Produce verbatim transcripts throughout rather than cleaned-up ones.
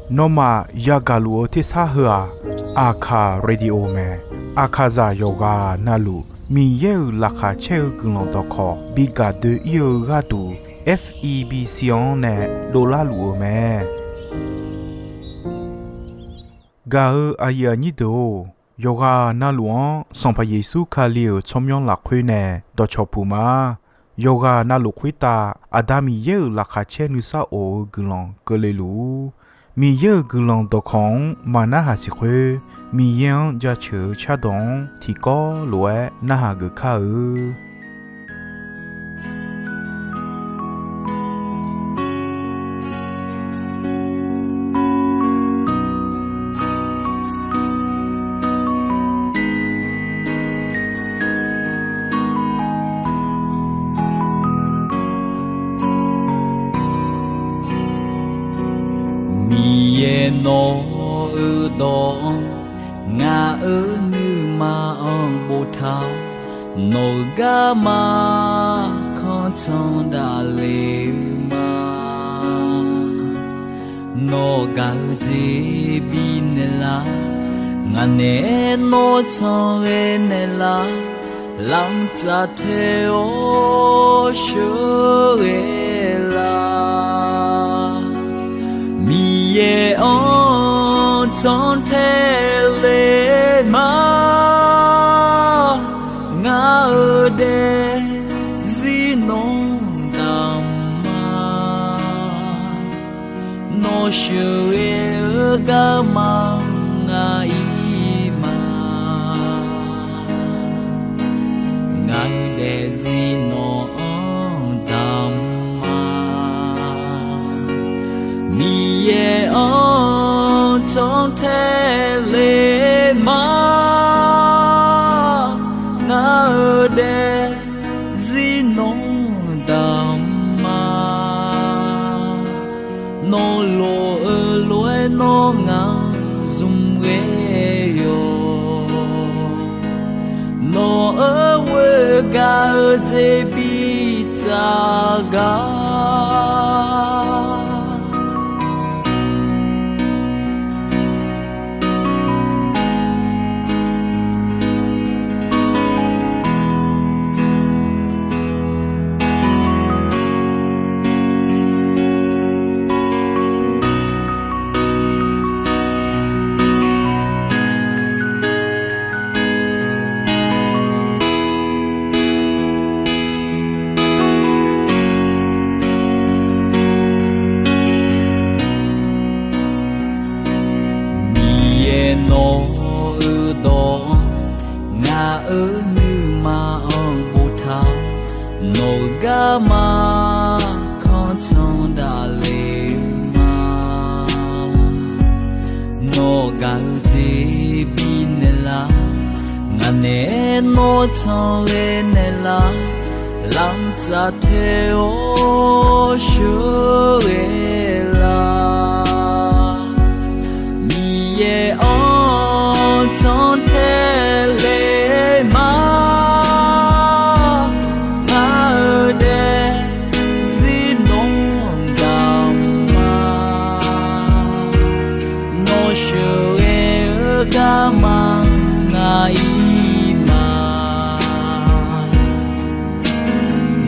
Nawmaf yagaq luf-eu tersar heu-aq, Aqkaq Radio mae. Aqkaqzaq yawqghaq navluf Miqyaer-euq laqkhaq caer-eu guiqlanq dawqkawq bi gaq doe-ir-eu gharduq, F E B C-anr nae dovlar luf-eu mae. Gaq-eu aqyuif aqnyir deuq-or, yawqghaq navluf-anr Sanqpaq Yeqsur Kali-euq tsawrmyanr lafkhoer nae dawqcawq puq ma. Yawqghaq navluf khoertav Aqda Miqyaer-euq laqkhaq caer nuisar of-eu guiqlanq keuvle luf-ur. Miqyaer-euq guiqlanq dawqkawq-anr maqnarhaq siq khoer, Miqyaer-anr jaceuq-eu cardawq-anr tiqkawv lof-aer narhaq geuf kar-eu. Miqyaer, nawq-euq dawq-anr ngaq-euq nuima-anr boftaq-awr, nawq-euq garma kanr can daqle-eu ma. Nawq gaq-eu jeq bifnaeq lar, ngaq naeq-aer nawr can ghae naeq lar, lamq tsaf tae-awr sheuqghae lar. Miqyaer-anr can tae le ma, ngaq-euq daefzir nawr damq ma. Nawr sheuqghae-eu garma ngaq-ir ma. Ngaq-euq daefzir nawq-anr damq ma. Miqyaer-anr can tae le ma, ngaq-euq daefzir nawr damq ma. Nawr lof-eu lof-aer nawr ngaq zmq ghae-awq. Nawq-euq ghoer gaq-eu jeq bitsaf gar. Miqyaer, nawq-euq dawq-anr ngaq-euq nuima-anr boftaq-awr, nawq-euq garma kanr can daqle-eu ma. Nawq gaq-eu jeq bifnaeq lar, ngaq naeq-aer nawr can ghae naeq lar, lamq tsaf tae-awr sheuqghae lar. Miqyaer-anr can tae le ma, ngaq-euq daefzir nawr damq ma. Nawr sheuqghae-eu garma ngaq-ir ma.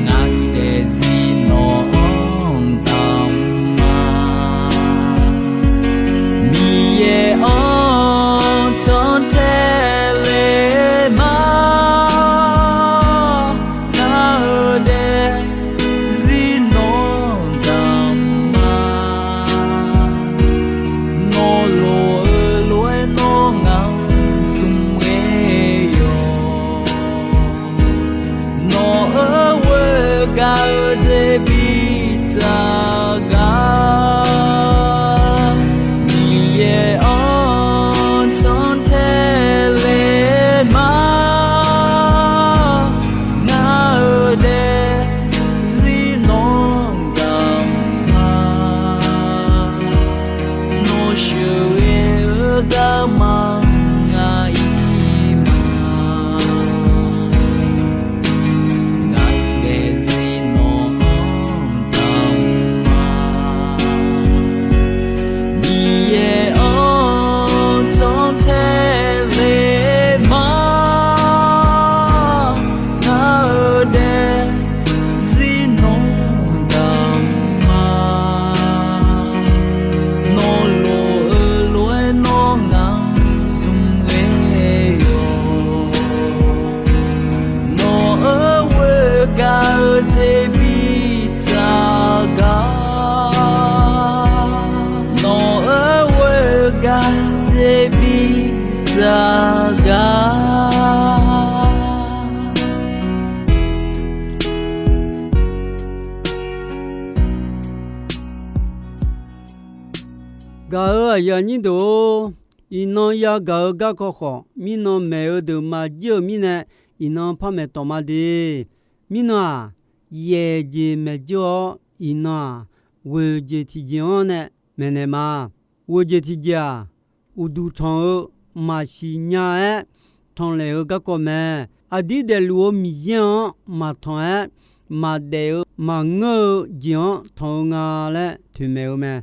Ngaq-euq daefzir nawq-anr gar. Gaq-euq aqyuif aqnyir deuq-or, iqnan yagaq-eu garkawv khawf, mirnan maeq-eu deuq maqjir-euq mirnae, iqnan par maeqtawq ma de. Mirnan-aq, yaeq jeq maeq dzeur-awr, iqnan-aq, ghoeq jeq tiqjeq-anr nae maeqnaeq ma. Ghoeq jeq tiqjeq-aq, uqduq tanq-eu maqsiq nya-aer tanqlaeq-eu garkawv mae. Aqdir daefluf-eu Miqyaer-anr maqtanq-aer, maqdaef-eu maqngeur-eu jeq-anr tanq-eu nga laer toeqmaeq-eu mae.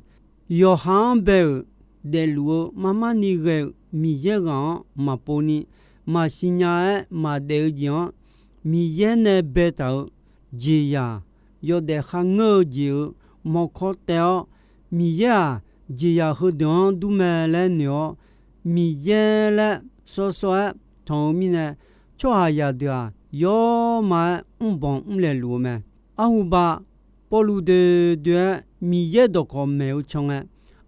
Yawqha-anr bae-euq daefluf-eu marmarni ghae-euq Miqyaer ghaq-anr maqpov ni, maqsiq nya-aer maqdaef-eu jeq-anr, Miqyaer nae baetaq-euq jeqzaq, yawdaef kharngeur-eu jeq-euq mawrkawr taev-awr, Miqyaer-aq, jeqzaq heudeuq-anr dur mae laer noeq-awr, Miqyaer laer sawrsawr-aer tanq-eu mirnae, tsawrhaqzaq deuq-aq, yawrma-aer mrbanq mrlaeq luf-eu mae. Arhuba, Pawrluv doe doe-aer Miqyaer dawqkawq maeq-eu can ngae,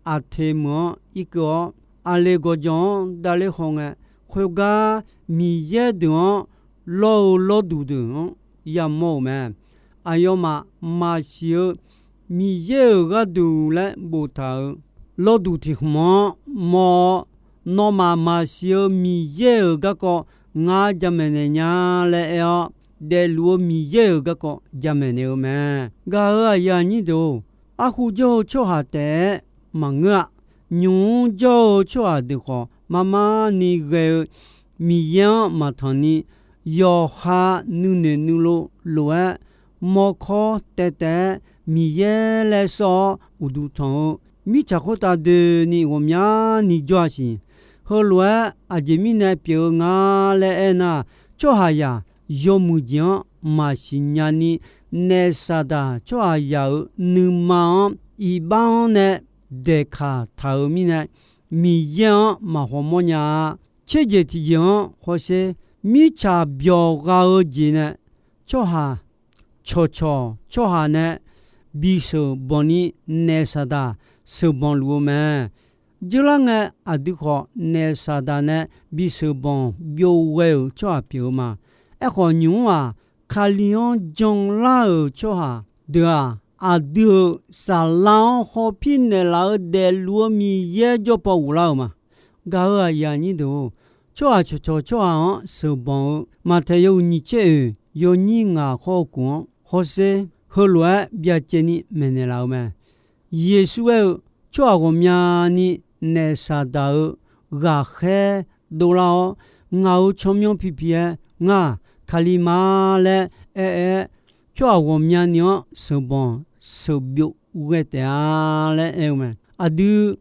Aqteq meuq-anr irkeuv-awr, Aqleqgawqjawq-anr davler haw ngae, khoergar Miqyaer deuq-anr lawr-eu lawrduq deuq-anr yamawr-euq mae. Aqyawfmaf maqsiq-eu Miqyaer-euq gharduq laer boftaq-euq lawrduq tiq hmq-anr mawr-awr, nawmaf maqsiq-eu Miqyaer-euq garkawv ngar jamaeq naeq nya laer aer-awr, daefluf-eu Miqyaer-euq garkawv jamaeq naeq-eu mae. Gaq-euq aqyuif aqnyir deuq-or, arhu jawr-eu tsawrhaq taef-aer maqngeur-a. Nymq-mr jawr-eu tsawrhaq deuq khawf, marmarni ghae-eu Miqyaer-anr maqtanq ni, yawqha nuinoeq nuilov lof-aer, mawrkawr taev taev-aer Miqyaer laer sawr-awr uqduq tanq-eu mirtsaq khoertav doeni ghawqmyani jawr-a siq. Heulof-aer aqjeq mirnae pyeuf-eu nga laer aernar, tsawrhaqzaq yawmuiq jeq-anr maqsiq nya ni, naef Saqdaq tsawrhaqzaq-euq nuima-anr iqbax-anr nae daeqkaq taq-euq mirnae, Miqyaer-anr maqhaw mawrnya-a. Tserjeq tiqjeq-anr hawsher, mirtsaq byawq gha-eu jeq nae tsawrhaq cawqcawq tsawrhaq nae bisheuq banq ni naef Saqdaq sheuqbanq luf-eu mae. Dzeurlar ngae aqdui khawf naef Saqdaq nae bisheuq banq byov ghae-euq tsawrhaq pyeuf-eu ma. Aerkhawf nymq-mr-aq, Kali-anr janlar-euq tsawrhaq deuq-aq, aqdui-euq saflar-anr hawpir naeqlaf-eu daefluf-eu Miqyaer jawr paw ghoflar-euq ma. Gaq-euq aqyuif aqnyir deuq-or, tsawrhaq cawqcawq tsawrhaq-anr sheuqbanq-eu Maqtaeq yawhuiq nyiq tser oeq yawnyir ngaq khawr-eu kuf-anr hawsher, heulof-aer byacaevni maeqnaeq laf-eu mae. Yeqsur aer-eu, tsawrhaq ghawqmyani naef Saqdaq-euq ghaqkhaer dovlar-awr, ngaq-euq tsawrmyanr pipi-aer ngar Kali ma laer aer-aer, tsawrhaq ghawqmyani-anr sheuqbanq sheuqbyov ghae taef-a laer aer-eu mae. Aqdui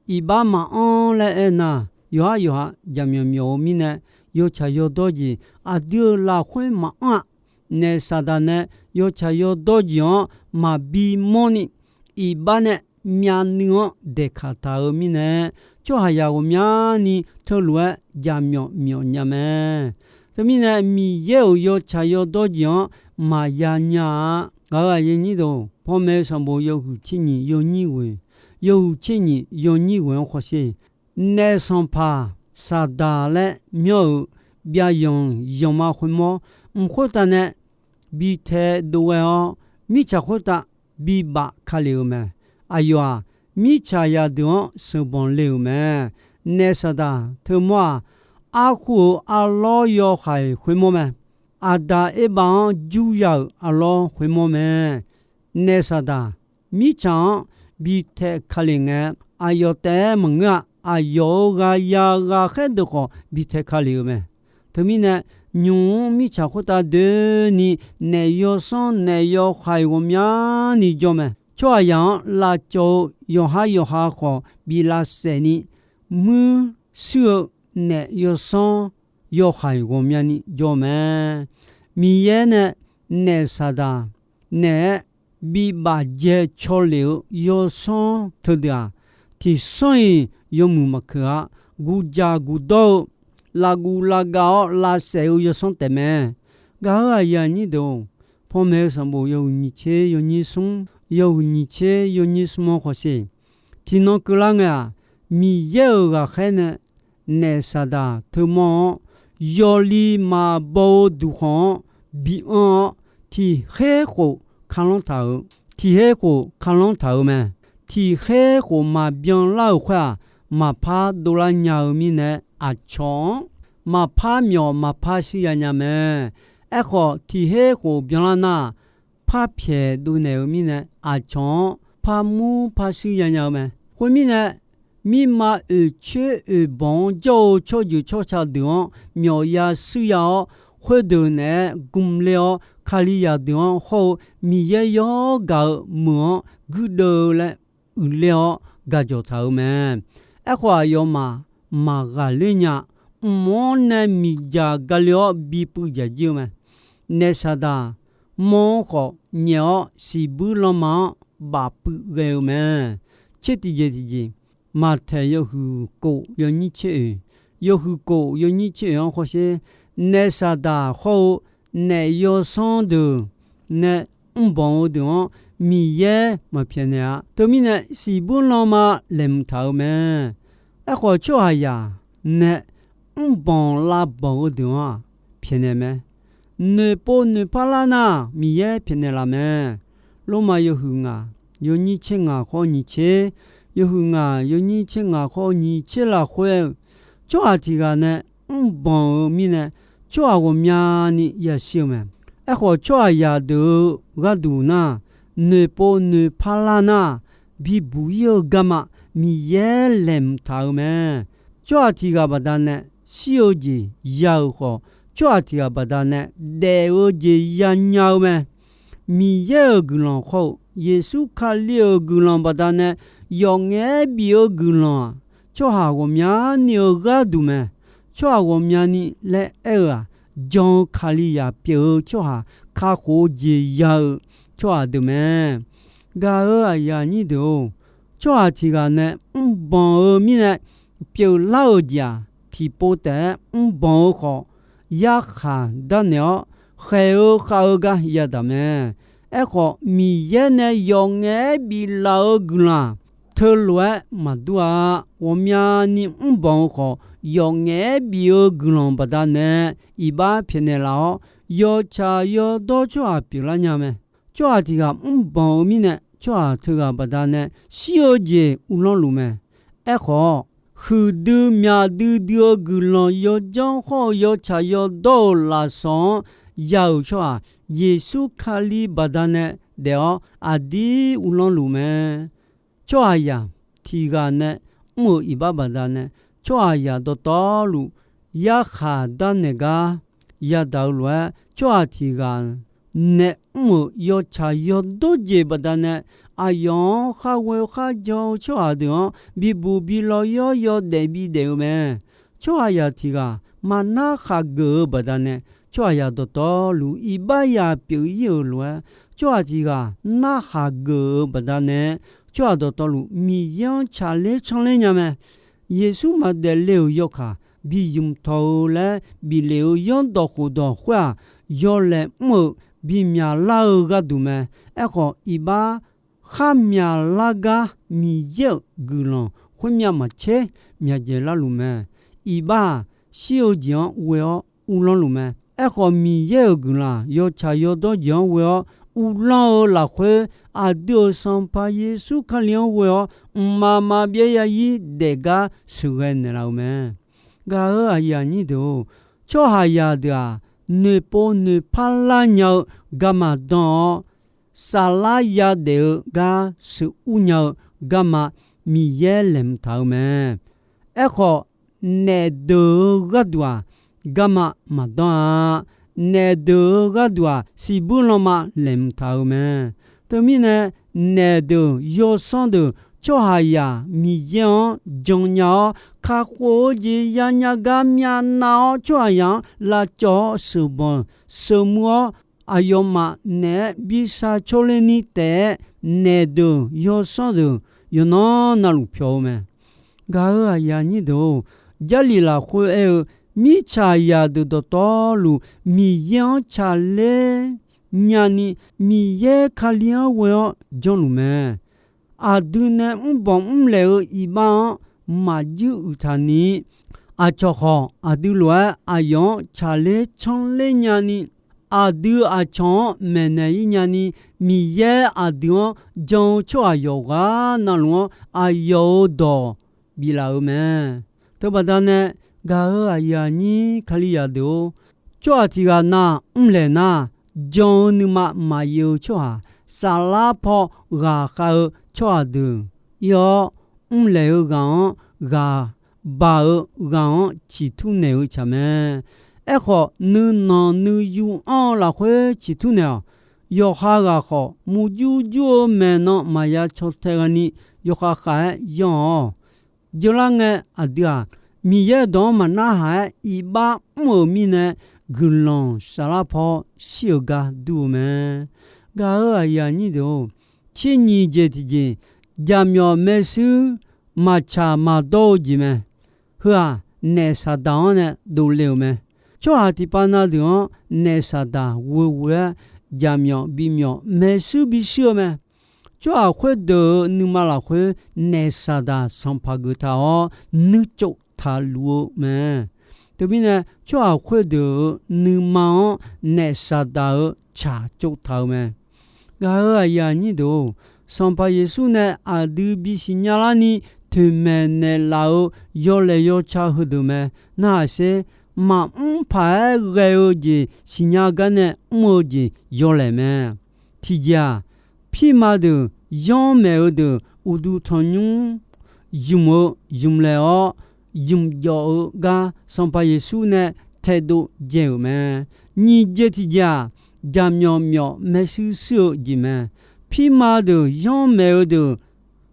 iqbax maqanr laer aernar, yawqhar yawqha jaqmyawf myawf-eu mirnae, yawtsaq yawdawr jeq aqdui-euq lafkhoer maqanr-aq, naef Saqdaq nae yawtsaq yawdawr jeq-anr maqbi mawrni, iqbax nae myavnuiv-anr daeqkaq taq-euq mirnae, tsawrhaqzaq ghawqmyani teulof-aer jaqmyawf myawf nya mae. Teumirnae Miqyaer-euq yawtsaq yawdawr jeq-anr maqya nya-a. Ngaq-euq aqyuif aqnyir deuq, Panmaeq sanqbof yawhuiq tser nyiq yawnyir ghoeq, yawhuiq tser nyiq yawnyir ghoeq-anr hawsher, naef sanqpaq Saqdaq laer myanr-euq byavyanq yanqma khoermawr, mq khoertav nae bi tae dov ghae-awr, mirtsaq khoertav bibaf ka lef-euq mae. Aqyawf-aq, mirtsaq zaqdeuq-anr sheuqbanq le-euq mae. Naef Saqdaq teumawr-aq, arkhu-euq arlawr yawhaiq khoermawr mae. Aqdaq Erbav-anr jur ya-euq arlawr khoermawr mae. Naef Saqdaq mirtsaq-anr bi tae ka lef ngae, aqyawf taef-aer maqngeur-a. Aqyawf-euq ghaqya ghaqkhaer deuq khawf bi tae ka lef-euq mae. Teumirnae, nymq-mr mirtsaq khoertav doeni naef yawsanr naef yawhaiq ghawqmyani jawr mae. Tsawrhaqzaq-anr lavcawv-eu yawqhar yawqha khawf bi lavsaef ni, muir shuir-eu naef yawsanr yawhaiq ghawqmyani jawr mae. Miqyaer nae naef Saqdaq naeq-aer bibaf jae caw lef-eu yawsanr teudeuq-aq, tiqsanr-iq yawmuiq maqkeuq-a. Guqjaq guqdawr-eu, lavguv lavgav-awr lavsaef-eu yawsanr taef mae. Gaq-euq aqyuif aqnyir deuq-or, Panmaeq-eu sanqbof yawhuiq nyiq tser yawnyir smr, yawhuiq nyiq tser yawnyir smr-anr hawsher, tiqnan keuvlar ngae-aq, Miqyaer-euq ghaqkhaer nae naef Saqdaq teumanr-anr, yawli maqbaw-eu duqkhanq-anr bianr-awr, tiq her khof kalanr taq-euq, tiq her khof kalanr taq-euq mae. Tiq her khof maqbyan lar-euq khoer-aq, maqpar dovlar nya-eu mirnae, aqcawq-anr maqpar myawf maqpar shirya nya mae. Aerkhawf, tiq her khof byanlar nar, par pyaeq dovnaeq-eu mirnae, aqcawq-anr par mur par shirya nya-eu mae. Khoermirnae, mirma oeq coer oeq banq-anr jawr-eu tsawrjeuq tsawrca deuq-anr myawfya shuirya-awr, khoerdeuq naeq-aer gmq le-awr, Kalizaq deuq-anr hawr-eu Miqyaer yawr gaq-eu meuq-anr guirdeuv-eu laer uiqler-awr gaq jawq taq-euq mae. Aerkhawf, aqyawfmaf maqghaqler nya. Mq-anr nae miqdzaq gale-awr bipuiv dzaq jir-eu mae. Naef Saqdaq manr-anr khawf nyaef-awr, siqbuir lanma-anr bafpuiv ghae-eu mae. Tser tiqjeq tiqjeq, Maqtaeq yawhuiq kof yawnyir tser oeq, yawhuiq kof yawnyir tser oeq-anr hawsher, naef Saqdaq hawr-eu naef yawsanr deuq nae mrbanq-eu deuq-anr Miqyaer maqpyaeqnaeq-a. Teumirnae, siqbuir lanma laeqhmq taq-eu mae. Aerkhawf, tsawrhaqzaq nae mrbanq lavbanq-eu deuq-anr-aq, pyaeqnaeq mae. Noeqpov noeqpar lar nar, Miqyaer pyaeqnaeq laf mae. Lormav yawhuiq ngaq yawnyir tser ngaq khawr nyiq tser, yawhuiq ngaq yawnyir tser ngaq khawr nyiq tser lafkhoer-eu, tsawrhaq tiq ghaq nae mrbanq-eu mirnae, tsawrhaq ghawqmyani yashir-eu mae. Aerkhawf, tsawrhaqzaq deuq-eu gharduq nar, noeqpov noeqpar lar nar, bibuq ir-eu garma Miqyaer laeqhmq taq-eu mae. Tsawrhaq tiq ghaq baqdanae shir-eu jeq ya-euq khawf, tsawrhaq tiq ghaq baqdanae daef-eu jeq yanya-eu mae. Miqyaer-euq guiqlanq hawr-eu Yeqsur Kali-euq guiqlanq baqdanae yawf ngaef-aer bif-eu guiqlanq-aq, tsawrhaq ghawqmyani-eu gharduq mae. Tsawrhaq ghawqmyani laer aer-eu-aq, jan-eu Kalizaq pyeuf-eu tsawrhaq, kakhof-eu jeq ya-eu tsawrhaq deuq mae. Gaq-euq aqyuif aqnyir deuq-or, tsawrhaq tiq ghaq nae mrbanq-eu mirnae pyeuflar-euq jeq-aq, tiqpov taef-aer mrbanq-eu khawf, yarkhaq darnaeq-awr, khaeq-eu khav-eu gar yadaq mae. Aerkhawf, Miqyaer nae yawf ngaef-aer biflaf-eu guiqlanq teulof-aer maqdur-a. Ghawqmyani mrbanq-eu khawf, yawf ngaef-aer bif-eu guiqlanq baqdanae iqbax pyaeqnaeq laf-awr, yawtsaq yawdawr tsawrhaq pyeuflar nya mae. Tsawrhaq tiq ghaq mrbanq-eu mirnae, tsawrhaq teughaq baqdanae shir-eu jeq uvlanr luf mae. Aerkhawf, huiqdui myaq duidui-eu guiqlanq yawdzanr hawr-eu yawtsaq yawdawr-euq lafsawq-anr ya-euq tsawrhaq, Yeqsur Kali baqdanae daef-awr aqdir uvlanr luf mae. Tsawrhaqzaq tiq ghaq nae mr-euq iqbax baqdanae, tsawrhaqzaq dawqtawvluf yarkhaq darnaeq gar yadaq-eu lof-aer, tsawrhaq tiq ghaq nae mr-euq yawtsaq yawdawr jeq baqdanae, aqyawf-anr kharghoe kharjan-eu tsawrhaq deuq-anr bibuq bi law yawr yawdaef bidaef-eu mae. Tsawrhaqzaq tiq ghaq maqnar khaqgeuf-eu baqdanae, tsawrhaqzaq dawqtawvluf iqbax ya pyeuf ir-euq lof-aer, tsawrhaq tiq ghaq narhaq geuf-eu baqdanae, tsawrhaq dawqtawvluf Miqyaer-anr tsaqler canler nya mae. Yeqsur maqdaefle-euq yawkaq bi ymq tawq-eu laer bif lef-eu zanrdawq khofdawq khoer-aq, yawlaeq mr-eu bimyaq lar-eu gharduq mae. Aerkhawf, iqbax khar myaqlar gar Miqyaer-euq guiqlanq khoermyav maqtser myaqdzaeq larluf mae. Iqbax-aq, shir-eu jeq-anr ghoe-awr uvlanr luf mae. Aerkhawf, Miqyaer-euq guiqlanq yawtsaq yawdawr jeq-anr ghoe-awr uvlanr-eu lafkhoer, aqdui-euq Sanqpaq Yeqsur Kali-anr ghoe-awr mqmaq maqbyav zarzir daef gar sheuqghae naeqlaf-eu mae. Gaq-euq aqyuif aqnyir deuq-or, tsawrhaqzaq deuq-aq, noeqpov noeqpar lar nya-eu garma dan-awr, saflar yadaef-eu gar sheuqur nya-eu garma Miqyaer laeqhmq taq-eu mae. Aerkhawf, naef deuq-eu gharduq-aq, garma maqdanr-a. Naef deuq-eu gharduq-aq, siqbuir lanma laeqhmq taq-eu mae. Teumirnae, naef deuq yawsanr deuq tsawrhaqzaq Miqyaer-anr jannya-awr, kakhof-eu jeq yanya gar myavnav-awr, tsawrhaqzaq-anr lavcawv-awr sheuqbanq sheuqmur-awr, aqyawfmaf naeq-aer bi sar cawrler ni taef-aer, naef deuq yawsanr deuq yawqnan navluf pyawq-eu mae. Gaq-euq aqyuif aqnyir deuq-or, Jarlif lafkhoer aer-eu, mirtsaqzaq deuq dawqtawvluf Miqyaer-anr tsaqler nyani, Miqyaer Kali-anr ghoe-awr janrluf mae. Aqdui nae mrbanq mrlaeq-eu iqbax-anr maqjuir uiqtaq ni, Aqcawq khawf, aqdui lof-aer aqyawf-anr tsaqler canrler nyani, aqdui aqcawq-anr maeqnaeq-ir nyani, Miqyaer aqdui-anr jan-eu tsawrhaq yawqghaq navluf-anr aqyawf-euq dawq biflaf-euq mae. Teubaqda nae, gaq-euq aqyuif aqnyir Kalizaq deuq-or, tsawrhaq tiq ghaq na mrlaeq nar, jan-eu nuima maqyaev-eu tsawrhaq, saflar paw ghaqkhav-eu tsawrhaq deuq ir-awr, mrlaeq-eu ghaq-anr ghaq baq-eu ghaq-anr ciqtur naeq-eu tsaq mae. Aerkhawf, nuinanq nuiyu anr-eu lafkhoer ciqtur naeq-awq. Yawqha ghaq khawf, murjur jur-eu maeqnan maqya caw tae ghaeni, yawkhav khav-aer yanr-awq. Jeurlar ngae, aqdui-aq, Miqyaer-euq dawq-anr maqnarhaq-aer iqbax mr-euq mirnae, guiqlanq saflar paw shir-euq gar dur-eu mae. Gaq-euq aqyuif aqnyir deuq-or, tser nyiq jeq tiqjeq, jaqmyawf maershuir maqtsaq maqdawr-eu jeq mae. Heu-aq, naef saqdaq-anr nae dovle-euq mae. Tsawrhaq tiqpav na deuq-anr naef saqdaq ghoeghoe-aer, jaqmyawf bimyawf maershuir bishuir-eu mae. Tsawrhaq khoerdeuq-euq nuima lafkhoer naef saqdaq sanqpaq geuf taq-awr, nuirtsov taqluf-eu mae. Teumirnae, tsawrhaq khoerdeuq-euq nuima-anr naef saqdaq-euq tsaq tsov taq-eu mae. Gaq-euq aqyuif aqnyir deuq-or, Sanqpaq Yeqsur nae aqdui bisiqnya larni toeqmaeq naeqlaf-eu yawlaeq yawca heudeuq mae. Narhaq sher, maqmr paq-aer ghae-eu jeq siqnya gar nae mr-eu jeq yawlaeq mae. Tiqjeq-aq, pirma deuq, yanr maeq-eu deuq uqduq tanqnymr ymq-eu ymq laeq-awr, ymq jawf-eu gar Sanqpaq Yeqsur nae taedov dzae-euq mae. Nyiq jeq tiqjeq-aq, jaqmyawf myawf maershuir shuir-eu jeq mae. Pirma deuq yanr maeq-eu deuq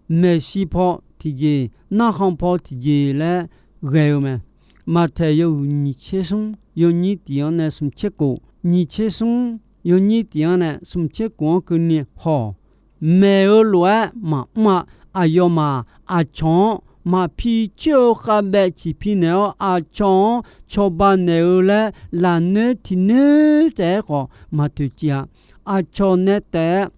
maeqshi paw tiqjeq, narkhan paw tiqjeq laer ghae-eu mae. Maqtaeq yawhuiq nyiq tser smr yawnyir tiq-anr nae smq tser kof, nyiq tser smr yawnyir tiq-anr nae smq tser kof-anr keuvni haw-awq. Maeq-eu lof-aer maqmr-a. Aqyawfmaf aqcawq-anr maqpi coer-eu khavbaev ciqpi naeq-awr, aqcawq-anr cawba naeq-eu laer lafnoer tiqnoer taef-aer khawf maq toeqciv-a. Aqcawq nae taef-aer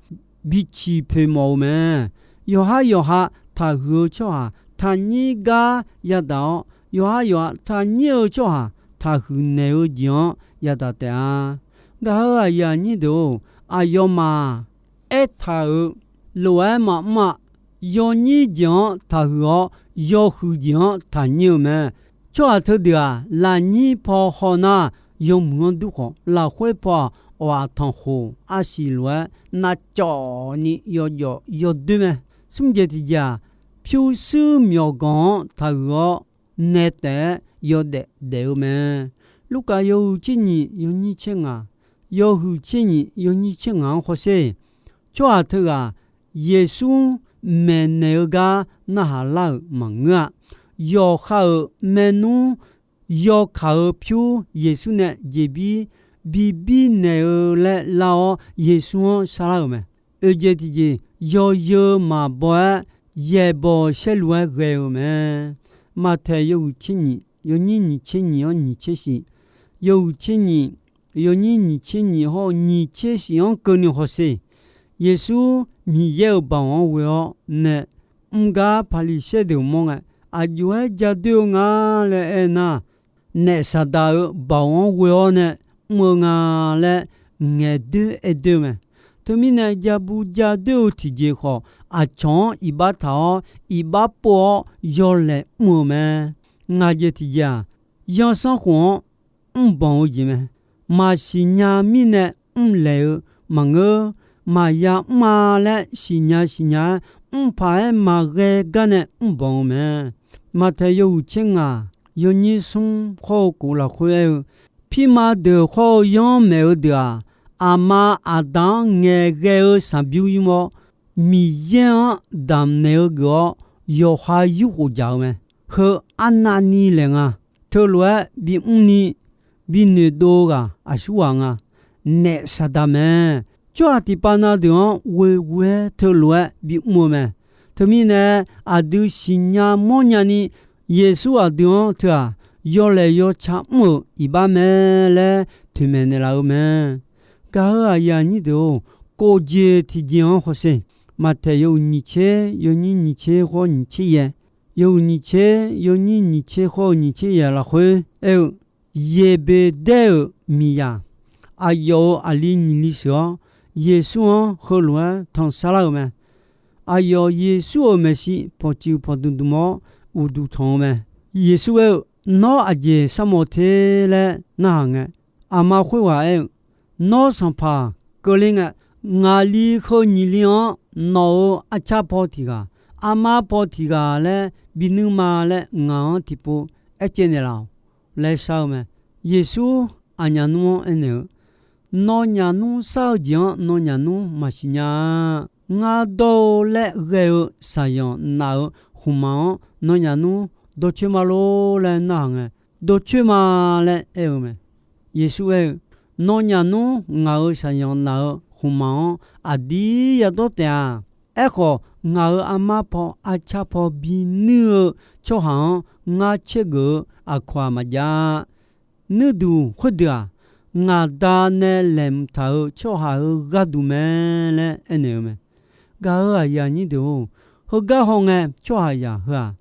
biciq poeq mawf-eu mae. Yawqhar yawqha taqhuiq-eu tsawrhaq taqnyir gar yadaq-awr, yawqhar yawqha taqnyir-eu tsawrhaq taqhuiq naeq-eu jeq-anr yadaq taef-a. Gaq-euq aqyuif aqnyir deuq-or, aqyawfmaf-aq, aertaq-euq lof-aer maqmr-a. Yawnyir jeq-anr taqhuiq-awr, yawhuiq jeq-anr taqnyir-eu mae. Tsawrhaq teudeuq-aq, lafnyir paw hawnar, yawmuiq-anr dur khawf, lafkhoer paw-aq, awq-aq tanqkhoq arsiq lof-aer navcawv ni yawjawf yawdoer mae. Smr jeq tiqjeq-aq, pyurshuir myawqganq-anr taqhuiq-awr, nae taef-aer yawdaef daef-eu mae. Lurkaf yawhuiq tser nyiq yawnyir tser ngaq, yawhuiq tser nyiq yawnyir tser ngaq-anr hawsher. Tsawrhaq teughaq Yeqsur maeqnaeq-eu gar narhaq lar-euq maqngeur-a. Yawqha-euq maernmr yawkaq-eu pyur Yeqsur nae jeqbir bibir naeq-eu laer lar-awr, Yeqsur-anr sharlar-euq mae. Oeq jeq tiqjeq, yawzeu maqbaw-aer yaeqbawq saerlu-aer ghae-eu mae. Maqtaeq yawhuiq tser nyiq yawnyir nyiq tser nyiq-anr nyiq tser shif, yawhuiq tser nyiq yawnyir nyiq tser nyiq hawr-eu nyiq tser shif-anr keuvni hawsher. Yeqsur Miqyaer-euq baoq-anr ghoe-awr nae, mr gar Paqliqsaer deuq mawr ngae, aqjox-aer ja doer-eu nga laer aernar, naef Saqdaq-euq baoq-anr ghoe-awr nae mr-eu nga laer ngaeq doer aer doer-eu mae. Teumirnae, ja bu ja doer-eu tiqjeq khawf, aqcawq-anr iqbax taq-awr, iqbax pov-awr yawlaeq mr-eu mae. Ngaq jeq tiqjeq-aq, zanrsanrkhof-anr mrbanq-eu jeq mae. Maqsiq nya mirnae mrlaeq-eu maqngeur. Maqya mr-a laer siqnya siqnya-aer, mr paq-aer maqghae gar nae mrbanq-eu mae. Maqtaeq yawhuiq tser ngaq yawnyir smr khawr-eu kof lafkhoer aer-eu, pirma deuq khawr-eu yanr maeq-eu deuq-aq, aqma aqda-anr ngaeqghae-eu saqbyur ymr-awr, Miqyaer-anr damqnaeq-eu geuf-awr, yawqha yurkhof jaq-eu mae. Heu arnavni laeq nga. Teulof-aer bimr ni binoeqdov-eu ghaq aqsurghaq nga. Naef Saqdaq mae. Tsawrhaq tiqpav na deuq-anr ghoeghoe-aer teulof-aer bimr-eu mae. Teumirnae, aqdui siqnya mawrnya ni, Yeqsur aqdui-anr teu-aq, yawlaeq yawca mr-euq iqbax mae laer toeqmaeq naeqlaf-eu mae. Gaq-euq aqyuif aqnyir deuq-or, kof jeq tiqjeq-anr hawsher. Maqtaeq yawhuiq nyiq tser yawnyir nyiq tser khawr nyiq tser yaeq, yawhuiq nyiq tser, yawnyir nyiq tser khawr-eu nyiq tser yaeq lafkhoer aer-eu, Yeqbeqdaer-euq miqyaq, aqyawf-euq aqli nyiq li sheuq-awr, Yeqsur-anr heulof-aer tanqsar lar-euq mae. Aqyawf Yeqsur-euq maeqshi pawqtsuif pawqdmq dmq-awr uqduq tanq-eu mae. Yeqsur aer-eu, Nawr aqjeq sharmawf te laer narhaq ngae, aqma khoerghaq aer-eu, Nawr sanqpaq keuvler ngae, ngaqli heu nyiq li-anr nawq-euq arcar paw tiq ghaq, armar paw tiq ghaq laer binuir ma laer ngaq-anr tiqpov aercaev naeqlaf-awq laer shar-eu mae. Yeqsur aqnyaf nmr-anr aernaeq-eu, Nawnyaf nmr shar-eu jeq-anr nawnyaf nmr maqsiq nya-a. Ngar dawr-eu laer ghae-eu shaqzanq naf-euq khmqmaq-anr nawnyaf nmr dawrcoer ma lor laer narhaq ngae, dawrcoer ma laer aer-eu mae. Yeqsur aer-eu, Nawnyaf nmr ngaq-euq shaqzanq naf-eu khmqmaq-anr aqdir yadawr taef-a. Aerkhawf, ngaq-euq armar paw arcar paw binuir-eu tsawrhaq-anr ngar caergeuf-eu aqkawq-aq maqjav. Nuirduq khoerdeuq-aq, ngaq Da nae laeqhmq taq-euq tsawrhaq-euq gharduq mae laer aernaeq-eu mae. Gaq-euq aqyuif aqnyir deuq-or, heugar hawngae tsawrhaqzaq heu-aq,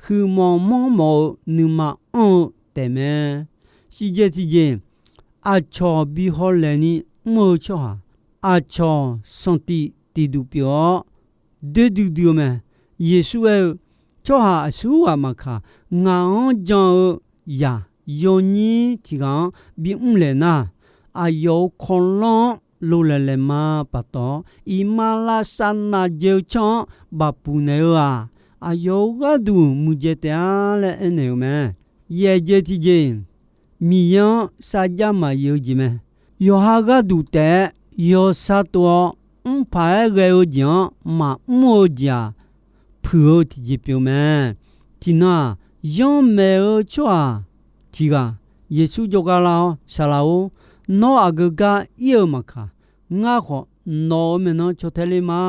huiqmawf manrmawf-eu nuima anr-eu taefmae. Siqdzaeq tiqjeq, aqcawq bi hawlaeq ni mr-eu tsawrhaq, aqcawq sanqtif tiqduq pyeuf-awr, doer duidui-eu mae. Yeqsur aer-eu, Tsawrhaq aqsurghaq maqkaq, ngaq-anr jan-eu zaq yawnyir tiq ghaq-anr bimr laeq nar, aqyawf-euq kawlanr-anr lolaeq laeq ma paftawf-awr, iqmalavshav navjae-eu tsanr-anr bafpuq naeq-eu-aq, aqyawf-euq gharduq muiqdzaeq taef-a laer aernaeq-eu mae. Yaeqjaeq tiqjeq, Miqyaer-anr sarjax maqyif-eu jeq mae. Yawqha gharduq taef-aer yawsar tov-awr, mrpaq-aer ghae-eu jeq-anr maqmr-eu jeq-aq, puiq-eu tiqjeq pyeuf-eu mae. Tiqnan-aq, yanrmaeq-eu tsawrhaq tiq ghaq Yeqsur jawrgar lar-awr, Saqlaq-or, nawr aqgeu gar ir-eu maqkaq, ngar khawf nawq-euq maeqnan caw tae ler ma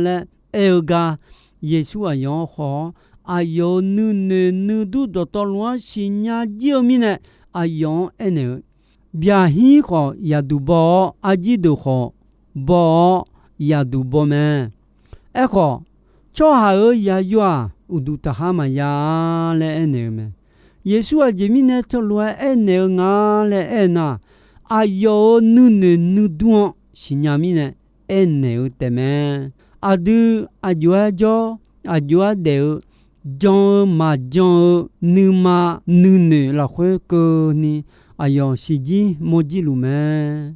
laer aer-eu gar, Yeqsur aqyawf-anr haw-awr, aqyawf-euq nuinoeq nuidur dawqtawvluf-anr siqnya jir-eu mirnae, aqyawf-anr aernaeq-eu, Byaqhir khawf yaqduq baw-awr, arjir deuq khawf baw-awr yaqduq baw mae. Aerkhawf, tsawrhaq-euq yaqyo-aq, uqduq taqhar maqya-a laer aernaeq-eu mae. Yeqsur aqjeq mirnae teulof-aer aernaeq-eu nga laer aernar, aqyawf-euq nuinoeq nuidur-anr siqnya mirnae aernaeq-eu taefmae. Aqdui aqjox-aer jawr, aqjox-aer daef-eu, jan-eu maqjan-eu nuima nuinoeq lafkhoer keuvni, aqyawf siqjir mawrjir luf mae.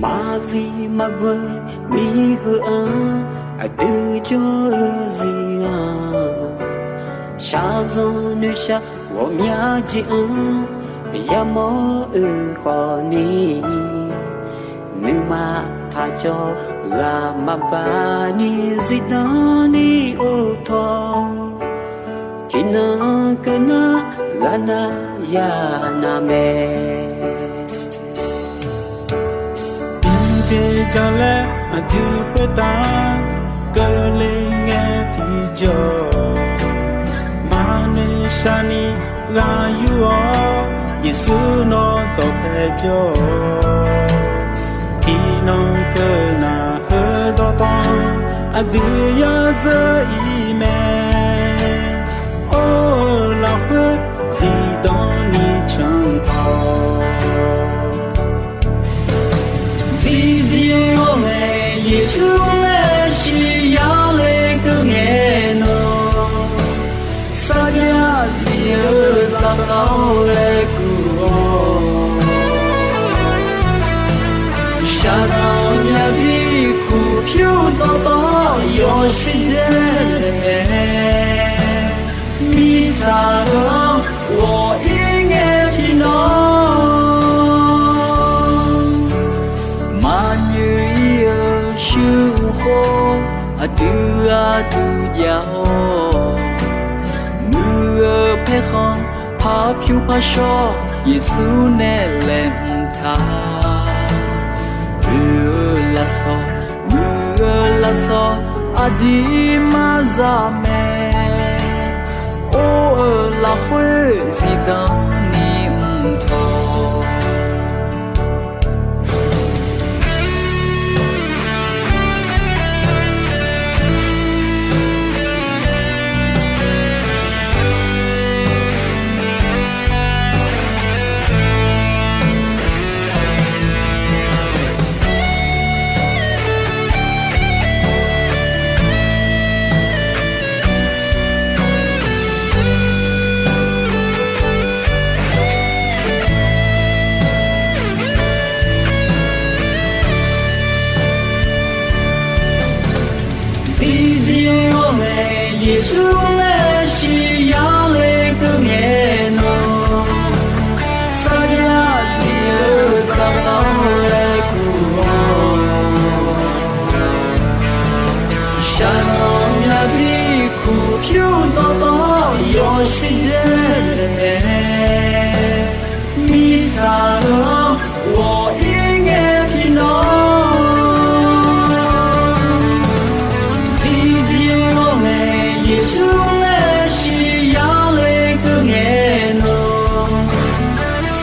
Maqzif maqghoe mirheu-anr, aqdui jawr-eu zir-anr, shaqzanq noeqshaq ghawqmya jeq-anr yamawr-eu khawfni, nuima taqcawv ghaq maqbaq ni zifdan ni or tawr, tiqnan keuv nar ghaq nar ya nar mae. Bi te ja laer aqdui khoertav keuvle ngae tiqjawr, maqnoeq shaqni ghaq yur-awr, Yeqsur nawr dawqpae jawr-awq. Tiqnan keuv nar heudawq tawv aqdui yadzeur ir mae. Or-eu lafkhoer zifdan ni cantaw. Zifzif-awr nae Yeqsur laer siqya le keuv ngae nawr, sarjax zif-eu zaqkhav-awr laer kur-awr, shaqzanq myavbi kuq pyur dawqtawv yawshuif dzae laeq mae. Mirtsaq-eu-anr ghawq ir ngae tiqnan, maqnyoeq ir-eu shuir-eu khawf, aqdui gharduq jav-awr, muiq-eu paerkhanq par pyur par shawr Yeqsur nae laeqhmq taq. Oe-eu lafsawq, muiq-eu lafsawq, aqdirmar za mae. Or-eu lafkhoer zifdan ni mqtawq. Zifjir-awr nae Yeqsur laer shiq yale keuv ngae nawr, sarjax zif-eu zaqkhav-anr laer kur-awr, shaqzanq myav bi kur pyur dawqtawv yawshuif dzae naeq mae. Mirtsaq heu-anr ghawq-ir ngae tiqnan, zifjir-awr nae Yeqsur laer shiq yale keuv ngae nawr,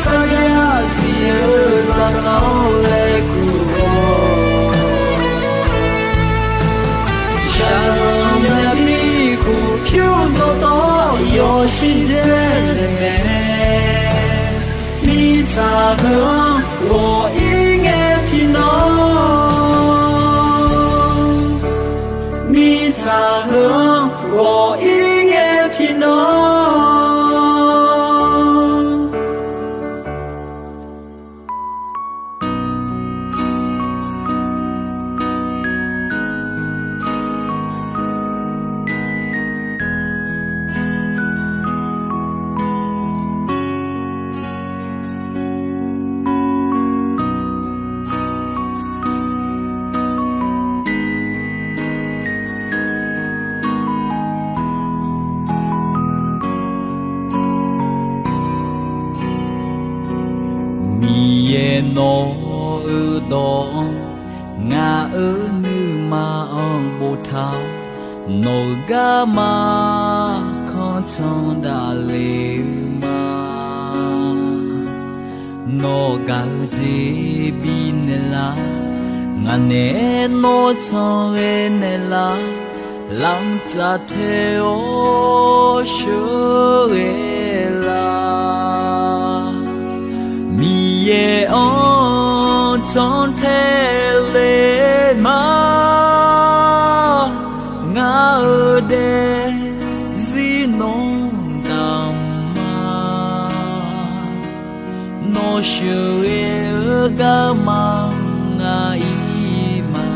sarjax zif-eu zaqkhav-anr laer kur-awr, shaqzanq myav bi kur pyur dawqtawv yawshuif dzae naeq mae. Mirtsaq heu-anr ghawq-ir ngae tiqnan, mirtsaq heu-anr ghawq-ir ngae tiqnan. Miqyaer nawq-eu dawq-anr, ngaq-euq nuima-anr boftaq-awr, nawq-eu garma kanr can daqle-eu ma. Nawr gaq-eu jeq bifnaeq lar, ngaq naeq-aer nawr can ghae naeq lar, lamq tsaf tae-awr sheuqghae lar. Miqyaer-anr jantae le ma, ngaq-euq daefzir nawr damq ma. Nawr sheuqghae-eu garma ngaq-ir ma.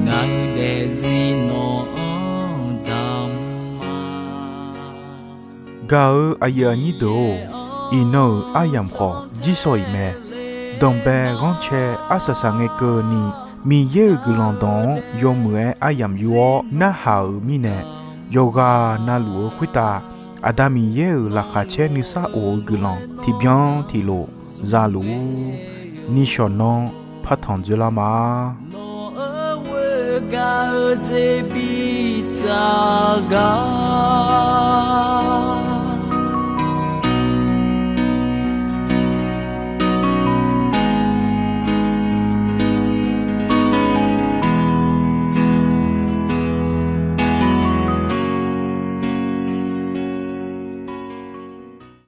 Ngaq-euq daefzir nawq-anr damq ma. Gaq-eu aqyuif aqnyir deuq-or, iqnan-euq aryamq khawf jirsawq iq mae. Danqbae ghanrcae arsaq saq ngae keuvni, Miqyaer-euq guiqlanq dawq-anr yawmuiq-aer aryamq yur-awr narhaq-euq mirnae, yawqghaq navluf-eu khoertav Aqda Miqyaer-euq laqkhaq caer nuisar of-eu guiqlanq tiqbyan tiqlof za luf-ur. Nishawq nanr partanq dzoerlar ma. Nawq-euq ghoer gaq-eu jeq bitsaf gar